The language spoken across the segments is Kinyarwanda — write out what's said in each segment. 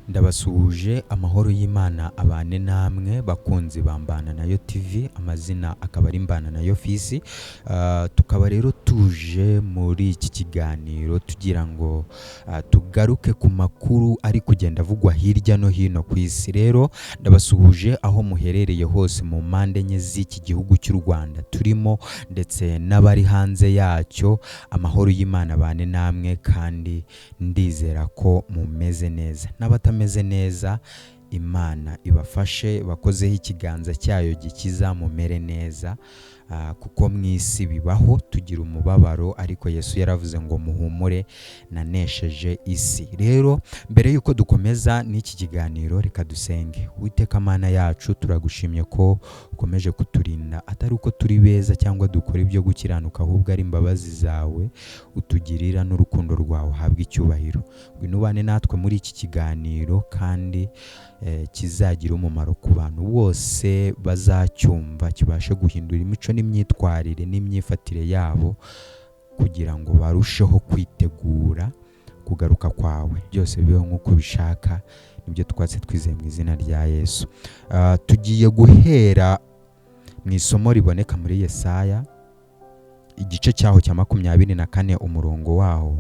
Ndabasuhuje, amahoro y'Imana abane namwe bakunzi ba Mbana Nayo TV, amazina akaba ari Mbana Nayo Fisi. Tukaba rero tuje muri iki kiganiro tugira ngo tugaruke ku makuru ari kugenda avugwa hirya no hino ku isi. Rero ndabasuhuje aho muherereye hose mu mpande enye z'iki gihugu cy'u Rwanda turimo, ndetse n'abari hanze yacyo. Amahoro y'Imana abane namwe, kandi ndizera ko mumeze neza. N'abatameze neza, Imana ibafashe, bakozeho ikiganza cyayo gikiza, mumere neza. Kuko mu isi bibaho tugira umubabaro, ariko Yesu yaravuze ngo muhumure, nanesheje isi. Rero mbere y'uko dukomeza n'iki kiganiro, reka dusenge. Uwiteka Mana yacu, turagushimye ko ukomeje kuturinda, atari uko turi beza cyangwa dukora ibyo gukiranuka, ahubwo ari imbabazi zawe utugirira n'urukundo rwawe. Uhabwa icyubahiro. Ngwino ubane natwe muri iki kiganiro, kandi kizagira umumaro ku bantu bose bazacyumva, kibashe guhindura imico n'imyitwarire n'imyifatire yabo, kugira ngo barusheho kwitegura kugaruka kwawe. Byose bibeho nk'uko ubishaka, nibyo twatse twizeye mu izina rya Yesu. Tugiye guhera mu isomo riboneka muri Yesaya, igice cyaho cya 24, umurongo waho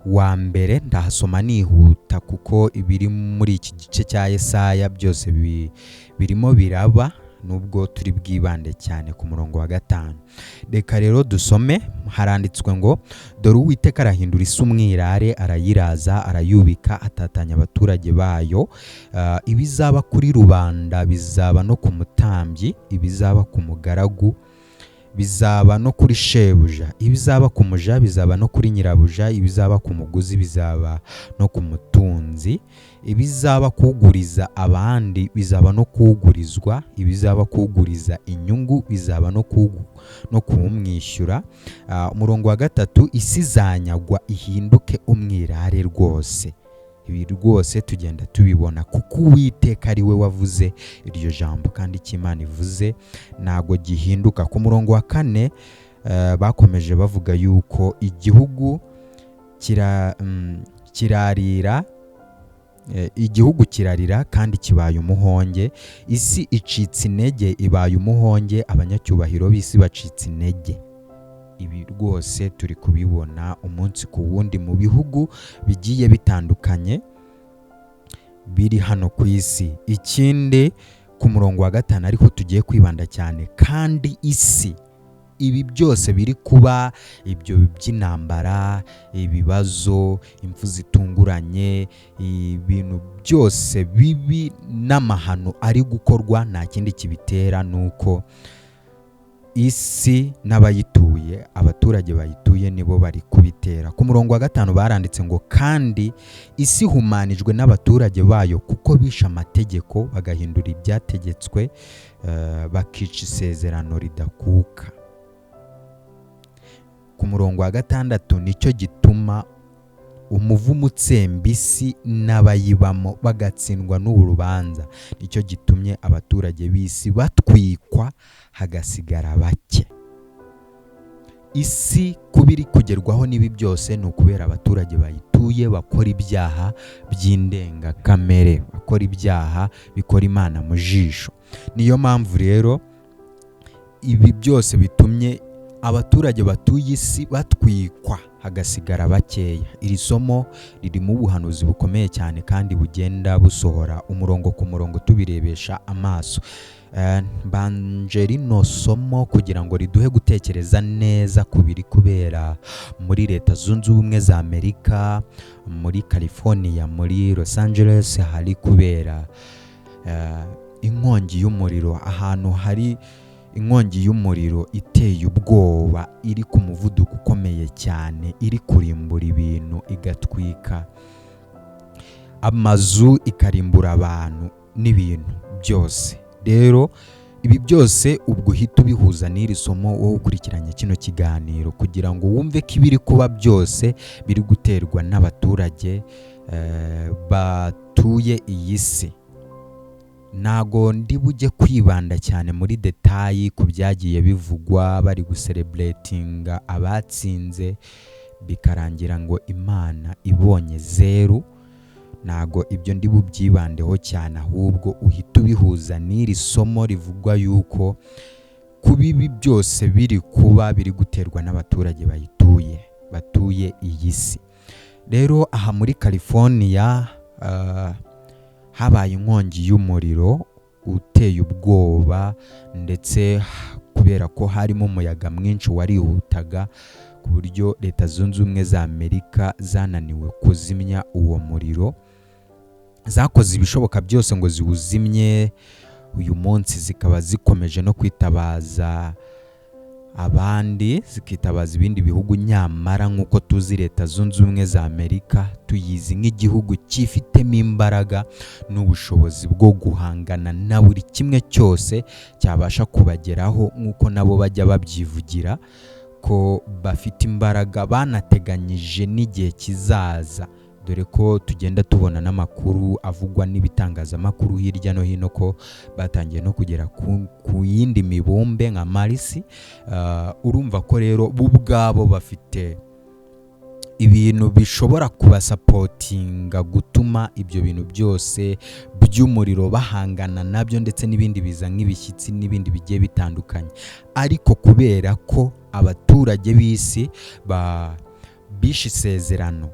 wa mbere. Ndahasoma nihuta kuko ibiri muri iki gice cya Yesaya byose birimo biraba, nubwo turi bwibande cyane ku murongo wa 5. Reka rero dusome. Haranditswe ngo: "Dore Uwiteka arahindura isi umwirare, arayiraza, arayubika, atatanya abaturage bayo. Ibizaba kuri rubanda bizaba no ku mutambyi, ibizaba ku mugaragu bizaba no kuri shebuja, ibizaba ku muja bizaba no kuri nyirabuja, ibizaba ku muguzi bizaba no ku mutunzi, ibizaba kuguriza abandi bizaba no kugurizwa, ibizaba kuguriza inyungu bizaba no kuwumwishyura." Umurongo wa 3: "Isi izanyagwa ihinduke umwirare rwose." Ibi rwose tugenda tubibona, kuko Uwiteka ari we wavuze iryo jambo, kandi icyo Imana ivuze ntabwo gihinduka. Ku murongo wa 4, bakomeje bavuga yuko igihugu kirarira, igihugu kirarira kandi kibaye umuhonge, isi icitse intege, ibaye umuhonge, abanyacyubahiro b'isi bacitse intege. Ibi rwose turi kubibona umunsi ku wundi mu bihugu bigiye bitandukanye biri hano ku isi. Ikindi, ku murongo wa 5 ariko tugiye kwibanda cyane: "Kandi isi", ibi byose biri kuba, ibyo by'intambara, ibibazo, impfu zitunguranye, ibintu byose bibi n'amahano ari gukorwa, nta kindi kibitera nuko isi n'abayituye, abaturage bayituye, nibo bari kubitera. Ku murongo wa 5 baranditse ngo: "Kandi isi ihumanijwe n'abaturage bayo, kuko bishe amategeko, bagahindura ibyategetswe, bakica isezerano ridakuka." Ku murongo wa 6: "Nicyo gituma umuvumo utsemba isi n'abayibamo, bagatsindwa n'uru rubanza. Nicyo gitumye abaturage b'isi batwikwa, hagasigara bake." Isi kuba iri kugerwaho n'ibi byose ni ukubera abaturage bayituye bakora ibyaha by'indengakamere, bakora ibyaha bikora Imana mu jisho. Niyo mpamvu rero ibi byose bitumye abaturage batuye isi batwikwa, hagasigara bakeya. Iri somo ririmo ubuhanuzi bukomeye cyane, kandi bugenda busohora umurongo ku murongo tubirebesha amaso. Mbanje rino somo kugira ngo riduhe gutekereza neza ku biri kubera muri Leta Zunze Ubumwe za Amerika, muri California, muri Los Angeles. Hari kubera inkongi y'umuriro, ahantu hari inkongi y'umuriro iteye ubwoba, iri ku muvuduko ukomeye cyane, iri kurimbura ibintu, igatwika amazu, ikarimbura abantu n'ibintu byose. Rero ibi byose ubwo uhita ubihuza n'iri somo, wowe ukurikiranye kino kiganiro, kugira ngo wumve ko ibiri kuba byose biri guterwa n'abaturage batuye iyi si. Ntago ndi bujye kwibanda cyane muri détails ku byagiye bivugwa, bari gucelebratinga abatsinze, bikarangira ngo Imana ibonye zeru. Ntago ibyo ndi bubyibandeho cyane, ahubwo uhita ubihuza n'iri somo rivugwa yuko kuba ibi byose biri kuba biri guterwa n'abaturage bayituye, batuye iyi si. Rero aha muri California habaye inkongi y'umuriro uteye ubwoba, ndetse kubera ko harimo umuyaga mwinshi warihutaga ku buryo Leta Zunze Ubumwe za Amerika zananiwe kuzimya uwo muriro. Zakoze ibishoboka byose ngo ziwuzimye. Uyu munsi zikaba zikomeje no kwitabaza abandi, zikitabaza ibindi bihugu. Nyamara nk'uko tuzi, Leta Zunze Ubumwe za Amerika tuyizi nk'igihugu cyifitemo imbaraga n'ubushobozi bwo guhangana na buri kimwe cyose cyabasha kubageraho, nk'uko nabo bajya babyivugira ko bafite imbaraga, banateganyije n'igihe kizaza, dore ko tugenda tubona n'amakuru avugwa n'ibitangazamakuru hirya no hino ko batangiye no kugera ku yindi mibumbe nka Mars. Urumva ko rero bo ubwabo bafite ibintu bishobora kubasupportinga gutuma ibyo bintu byose by'umuriro bahangana nabyo, ndetse n'ibindi biza nk'ibishyitsi n'ibindi bigiye bitandukanye. Ariko kubera ko abaturage b'isi bishe isezerano,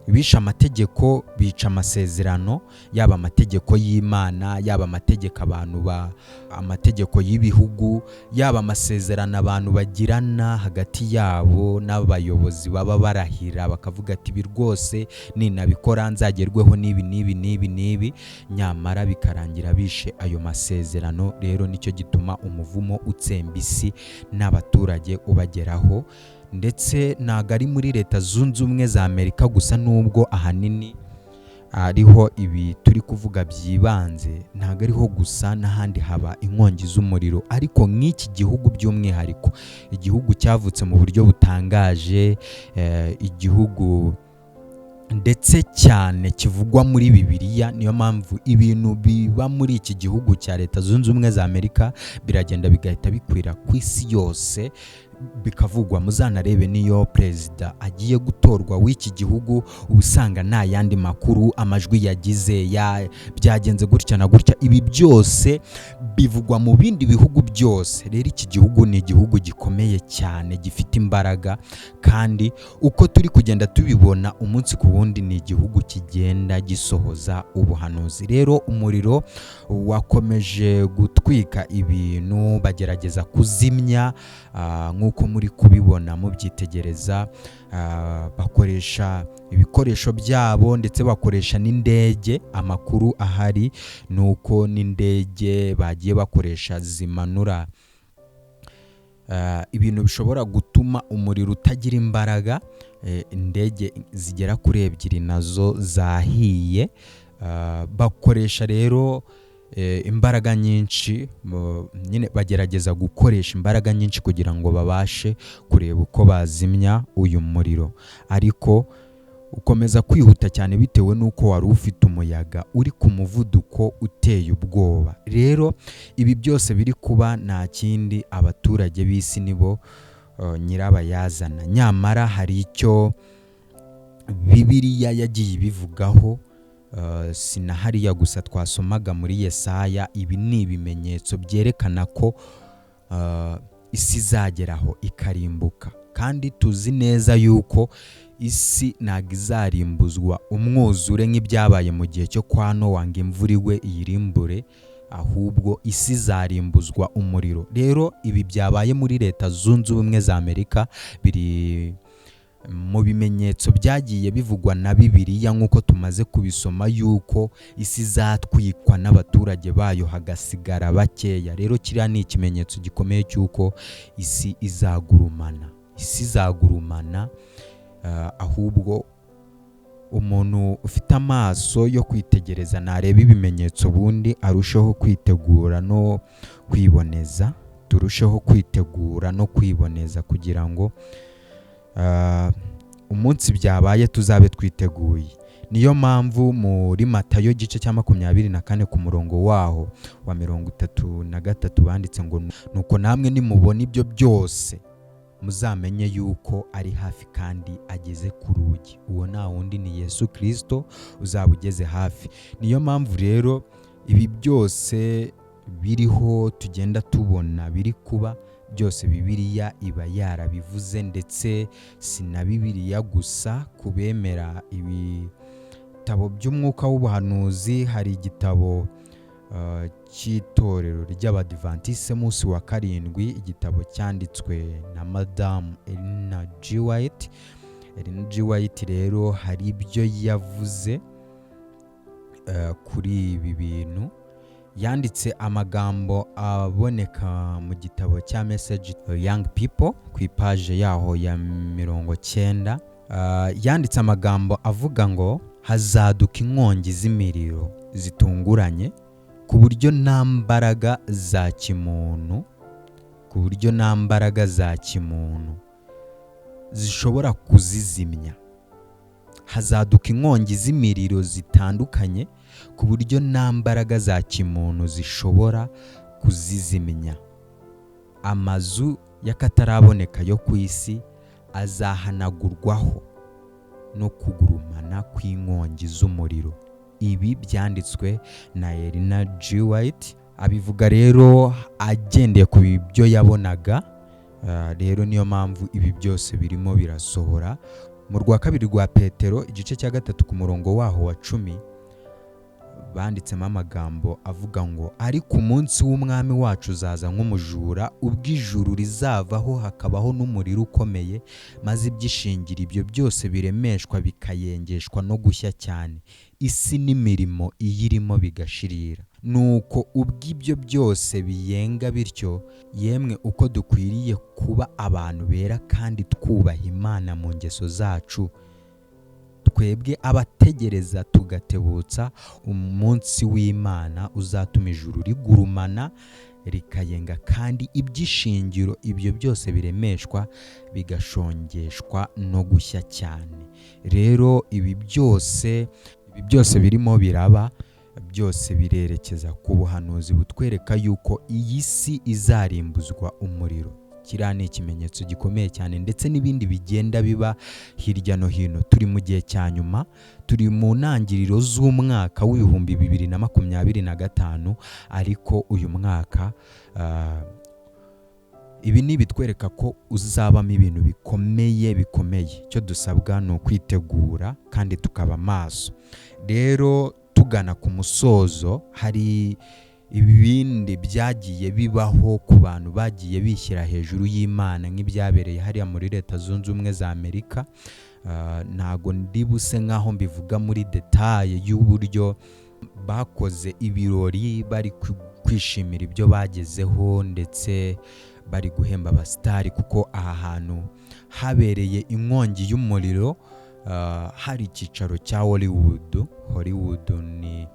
bishe amategeko, bica amasezerano, yaba amategeko y'Imana, yaba amategeko abantu ba amategeko y'ibihugu, yaba amasezerano abantu bagirana hagati yabo n'abayobozi, baba barahira bakavuga ati: "Ibi rwose ninabikora nzagerweho n'ibi n'ibi n'ibi n'ibi", nyamara bikarangira bishe ayo masezerano. Rero nicyo gituma umuvumo utsemba isi n'abaturage ubageraho. Ndetse ntabwo ari muri Leta Zunze Ubumwe za Amerika gusa, nubwo ahanini ariho ibi turi kuvuga byibanze. Ntabwo ariho gusa, n'ahandi haba inkongi z'umuriro, ariko nk'iki gihugu by'umwihariko, igihugu cyavutse mu buryo butangaje, igihugu ndetse cyane kivugwa muri Bibiliya. Niyo mpamvu ibintu biba muri iki gihugu cya Leta Zunze Ubumwe za Amerika biragenda bigahita bikwira ku isi yose, bikavugwa. Muzanarebe, niyo perezida agiye gutorwa w'iki gihugu, uba usanga nta yandi makuru, amajwi yagize ya byagenze gutya na gutya, ibi byose bivugwa mu bindi bihugu byose. Rero iki gihugu ni igihugu gikomeye cyane, gifite imbaraga, kandi uko turi kugenda tubibona umunsi ku wundi, ni igihugu kigenda gisohoza ubuhanuzi. Rero umuriro wakomeje gutwika ibintu, bagerageza kuzimya, nk'uko muri kubibona mubyitegereza, bakoresha ibikoresho byabo, ndetse bakoresha n'indege. Amakuru ahari ni uko n'indege bagiye bakoresha zimanura ibintu bishobora gutuma umuriro utagira imbaraga. Indege zigera kuri ebyiri nazo zahiye. Bakoresha rero imbaraga nyinshi, nyine bagerageza gukoresha imbaraga nyinshi kugira ngo babashe kureba uko bazimya uyu muriro, ariko ukomeza kwihuta cyane bitewe n'uko wari ufite umuyaga uri ku muvuduko uteye ubwoba. Rero ibi byose biri kuba nta kindi, abaturage b'isi nibo nyirabayazana. Nyamara hari icyo Bibiliya yagiye ibivugaho. Si na hariya gusa twasomaga muri Yesaya. Ibi ni ibimenyetso byerekana ko isi izageraho ikarimbuka, kandi tuzi neza yuko isi ntabwo izarimbuzwa umwuzure nk'ibyabaye mu gihe cyo kwa Nowa, ngo imvura igwe iyirimbure, ahubwo isi izarimbuzwa umuriro. Rero ibi byabaye muri Leta Zunze Ubumwe za Amerika biri mu bimenyetso byagiye bivugwa na Bibiliya, nk'uko tumaze kubisoma yuko isi izatwikwa n'abaturage bayo hagasigara bakeya. Rero kiriya ni ikimenyetso gikomeye cy'uko isi izagurumana, isi izagurumana. Ahubwo umuntu ufite amaso yo kwitegereza nareba ibimenyetso, ubundi arusheho kwitegura no kwiboneza. Turusheho kwitegura no kwiboneza kugira ngo umunsi byabaye tuzabe twiteguye. Niyo mpamvu muri Matayo igice cya 24 ku murongo waho wa 33 banditse ngo: "Nuko namwe nimubona ibyo byose Muzamenye yuko ari hafi kandi ageze ku rugi. Uwo nta wundi ni Yesu Kirisito uzaba ugeze hafi. Niyo mpamvu rero ibi byose biriho tugenda tubona biri kuba, byose Bibiliya iba yarabivuze. Ndetse si na Bibiliya gusa, ku bemera ibitabo by'umwuka w'ubuhanuzi, hari igitabo cy'itorero ry'Abadivantisite munsi wa karindwi, igitabo cyanditswe na Madamu Elena G. White. Elena G. White rero hari ibyo yavuze kuri ibi bintu. Yanditse amagambo aboneka mu gitabo cya Message to Young People ku ipaje yaho ya 90. Yanditse amagambo avuga ngo hazaduka inkongi z'imiriro zitunguranye ku buryo nta mbaraga za kimuntu, ku buryo nta mbaraga za kimuntu zishobora kuzizimya. Hazaduka inkongi z'imiriro zitandukanye ku buryo nta mbaraga za kimuntu zishobora kuzizimya. Amazu y'akataraboneka yo ku isi azahanagurwaho no kugurumana kw'inkongi z'umuriro. Ibi byanditswe na Elena G. White, abivuga rero agendeye ku byo yabonaga. Rero niyo mpamvu ibi byose birimo birasohora. Mu rwa kabiri rwa Petero, igice cya 3, ku murongo waho wa 10, banditsemo amagambo avuga ngo: "Ariko umunsi w'Umwami wacu uzaza nk'umujura, ubwo ijuru rizavaho hakabaho n'umuriro ukomeye, maze ibyishingira ibyo byose biremeshwa bikayengeshwa no gushya cyane, isi n'imirimo iyirimo bigashirira. Nuko ubwo ibyo byose biyenga bityo, yemwe uko dukwiriye kuba abantu bera kandi twubaha Imana mu ngeso zacu, twebwe abategereza tugatebutsa umunsi w'Imana uzatuma ijuru rigurumana rikayenga, kandi iby'ishingiro ibyo byose biremeshwa bigashongeshwa no gushya cyane." Rero ibi byose birimo biraba, byose birerekeza ku buhanuzi butwereka yuko iyi si izarimbuzwa umuriro. Kiriya ni ikimenyetso gikomeye cyane, ndetse n'ibindi bigenda biba hirya no hino. Turi mu gihe cya nyuma, turi mu ntangiriro z'umwaka w'2025, ariko uyu mwaka ibi ni ibitwereka ko uzabamo ibintu bikomeye bikomeye. Icyo dusabwa ni ukwitegura kandi tukaba maso. Rero tugana ku musozo, hari ibindi byagiye bibaho ku bantu bagiye bishyira hejuru y'Imana, nk'ibyabereye hariya muri Leta Zunze Ubumwe za Amerika. Ntago ndi buse nk'aho mbivuga muri détails y'uburyo bakoze ibirori bari kwishimira ibyo bagezeho, ndetse bari guhemba abasitari, kuko aha hantu habereye inkongi y'umuriro hari icyicaro cya Hollywood. Hollywood ni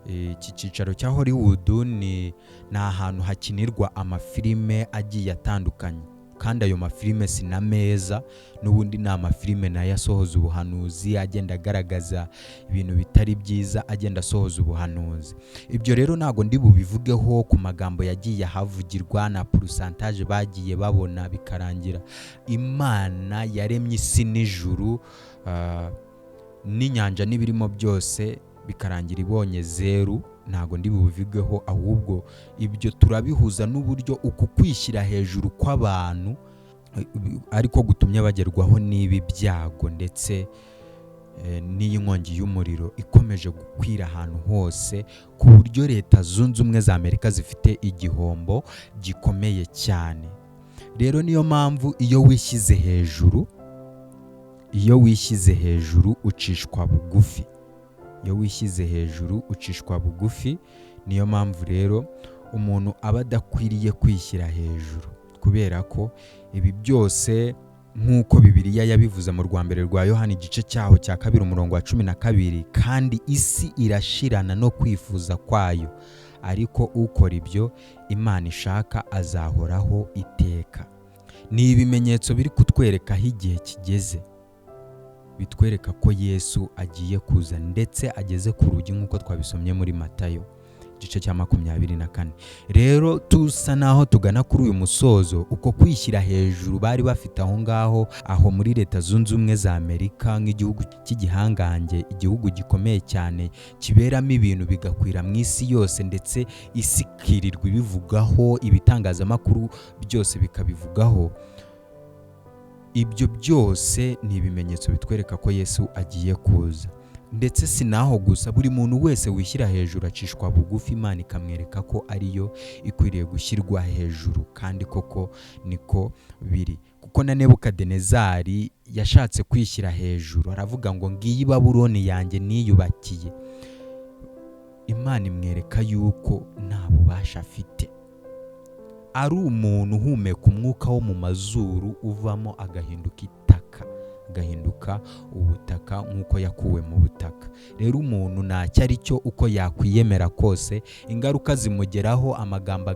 iki cyicaro cya Hollywood, ni ahantu hakinirwa amafilime agiye atandukanye, kandi ayo mafilime si na meza n'ubundi, ni amafilime nayo asohoza ubuhanuzi, agenda agaragaza ibintu bitari byiza, agenda asohoza ubuhanuzi. Ibyo rero ntabwo ndi bubivugeho ku magambo yagiye ahavugirwa na pourcentage bagiye babona, bikarangira Imana yaremye isi n'ijuru n'inyanja n'ibirimo byose, bikarangira ibonye zeru. Ntabwo ndi bubivugeho, ahubwo ibyo turabihuza n'uburyo uku kwishyira hejuru kw'abantu ariko gutumye bagerwaho n'ibi byago, ndetse n'iyi nkongi y'umuriro ikomeje gukwira ahantu hose, ku buryo Leta Zunze Ubumwe za Amerika zifite igihombo gikomeye cyane. Rero niyo mpamvu iyo wishyize hejuru ucishwa bugufi. Iyo wishyize hejuru ucishwa bugufi. Niyo mpamvu rero umuntu aba adakwiriye kwishyira hejuru, kubera ko ibi byose, nk'uko Bibiliya yabivuze mu rwa mbere rwa Yohani, igice cyaho cya 2, umurongo wa 12: "Kandi isi irashirana no kwifuza kwayo, ariko ukora ibyo Imana ishaka azahoraho iteka." Ni ibimenyetso biri kutwereka aho igihe kigeze, bitwereka ko Yesu agiye kuza, ndetse ageze ku rugi, nk'uko twabisomye muri Matayo igice cya 24, umurongo wa 13. Igice cya 24. Rero tusa naho tugana kuri uyu musozo, uko kwishyira hejuru bari bafite aho ngaho aho muri Leta Zunze Ubumwe za Amerika, nk'igihugu cy'igihangange, igihugu gikomeye cyane kiberamo ibintu bigakwira mu isi yose, ndetse isi ikirirwa ibivugaho, ibitangazamakuru byose bikabivugaho. Ibyo byose ni ibimenyetso bitwereka ko Yesu agiye kuza. Ndetse si naho gusa, buri muntu wese wishyira hejuru acishwa bugufi, Imana ikamwereka ko ariyo ikwiriye gushyirwa hejuru, kandi koko niko biri. Kuko na Nebukadinezari yashatse kwishyira hejuru, aravuga ngo ngiyi Babuloni yanjye niyubakiye. Imana imwereka yuko nta bubasha afite, ari umuntu uhumeka umwuka wo mu mazuru uvamo agahinduka itaka, agahinduka ubutaka nk'uko yakuwe mu butaka. Rero umuntu ntacyo ari cyo uko yakwiyemera kose, ingaruka zimugeraho, amagambo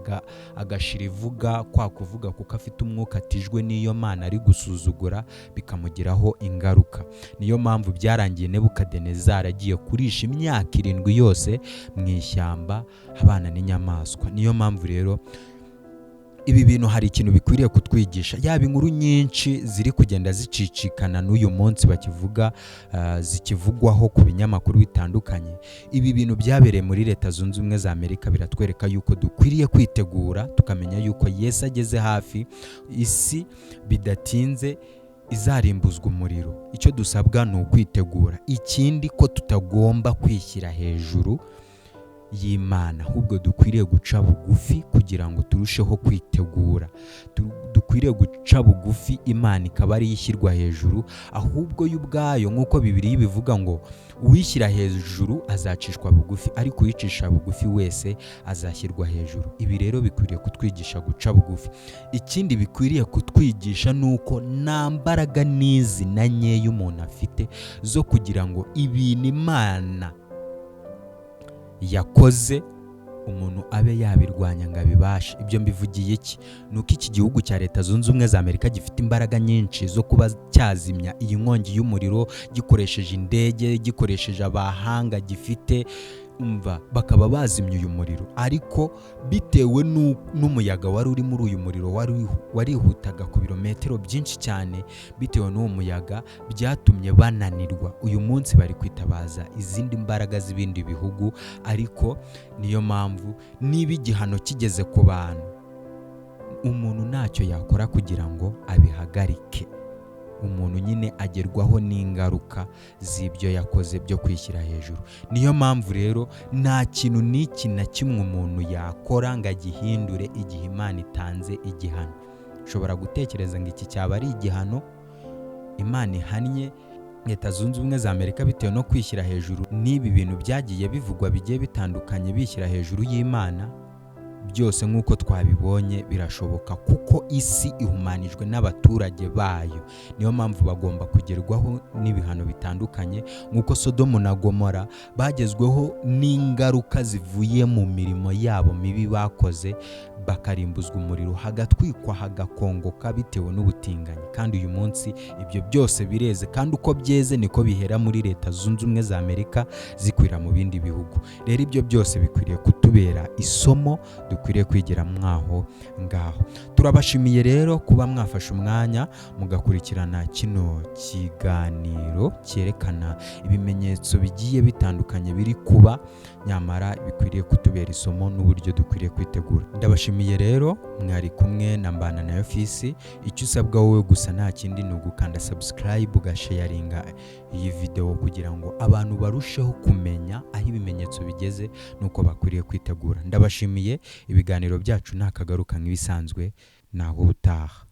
agashira ivuga kwa kuvuga, kuko afite umwuka atijwe n'iyo Mana ari gusuzugura, bikamugiraho ingaruka. Niyo mpamvu byarangiye Nebukadinezari agiye kurisha imyaka 7 yose mu ishyamba abana n'inyamaswa. Niyo mpamvu rero ibi bintu hari ikintu bikwiriye kutwigisha. Yaba inkuru nyinshi ziri kugenda zicicikana n'uyu munsi bakivuga, zikivugwaho ku binyamakuru bitandukanye, ibi bintu byabereye muri Leta Zunze Ubumwe za Amerika biratwereka yuko dukwiriye kwitegura, tukamenya yuko Yesu ageze hafi, isi bidatinze izarimbuzwa umuriro. Icyo dusabwa ni ukwitegura. Ikindi, ko tutagomba kwishyira hejuru y'Imana, ahubwo dukwiriye guca bugufi kugira ngo turusheho kwitegura. Dukwiriye guca bugufi, Imana ikaba ariyo ishyirwa hejuru, ahubwo yo ubwayo, nk'uko Bibiliya ibivuga ngo uwishyira hejuru azacishwa bugufi, ariko uwicisha bugufi wese azashyirwa hejuru. Ibi rero bikwiriye kutwigisha guca bugufi. Ikindi bikwiriye kutwigisha ni uko nta mbaraga n'izi na nkeya umuntu afite zo kugira ngo ibintu Imana yakoze umuntu abe yabirwanya ngo abibashe. Ibyo mbivugiye iki? Ni uko iki gihugu cya Leta Zunze Ubumwe za Amerika gifite imbaraga nyinshi zo kuba cyazimya iyi nkongi y'umuriro, gikoresheje indege, gikoresheje abahanga gifite, umva bakaba bazimya uyu muriro. Ariko bitewe n'umuyaga wari uri muri uyu muriro warihutaga ku birometero byinshi cyane, bitewe n'uwo muyaga byatumye bananirwa. Uyu munsi bari kwitabaza izindi mbaraga z'ibindi bihugu. Ariko niyo mpamvu niba igihano kigeze ku bantu, umuntu ntacyo yakora kugira ngo abihagarike. Umuntu nyine agerwaho n'ingaruka z'ibyo yakoze byo kwishyira hejuru. Niyo mpamvu rero nta kintu n'iki na kimwe umuntu yakora ngo agihindure igihe Imana itanze igihano. Ushobora gutekereza ngo iki cyaba ari igihano Imana ihannye Leta Zunze Ubumwe za Amerika bitewe no kwishyira hejuru n'ibi bintu byagiye bivugwa bigiye bitandukanye, bishyira hejuru y'Imana. Byose nk'uko twabibonye birashoboka, kuko isi ihumanijwe n'abaturage bayo. Niyo mpamvu bagomba kugerwaho n'ibihano bitandukanye, nk'uko Sodomu na Gomora bagezweho n'ingaruka zivuye mu mirimo yabo mibi bakoze, bakarimbuzwa umuriro, hagatwikwa, hagakongoka bitewe n'ubutinganyi. Kandi uyu munsi ibyo byose bireze, kandi uko byeze niko bihera muri Leta Zunze Ubumwe za Amerika zikwira mu bindi bihugu. Rero ibyo byose bikwiriye kutubera isomo dukwiriye kwigira mwaho ngaho. Turabashimiye rero kuba mwafashe umwanya mugakurikirana kino kiganiro cyerekana ibimenyetso bigiye bitandukanye biri kuba, nyamara bikwiriye kutubera isomo n'uburyo dukwiriye kwitegura. Ndabashimiye rero, mwari kumwe na Mbana na Fisi. Icyo usabwa wowe gusa nta kindi ni ugukanda subscribe, ugasharinga iyi video kugira ngo abantu barusheho kumenya aho ibimenyetso bigeze n'uko bakwiriye kwitegura. Ndabashimiye, ibiganiro byacu ntakagaruka nk'ibisanzwe, naho ubutaha.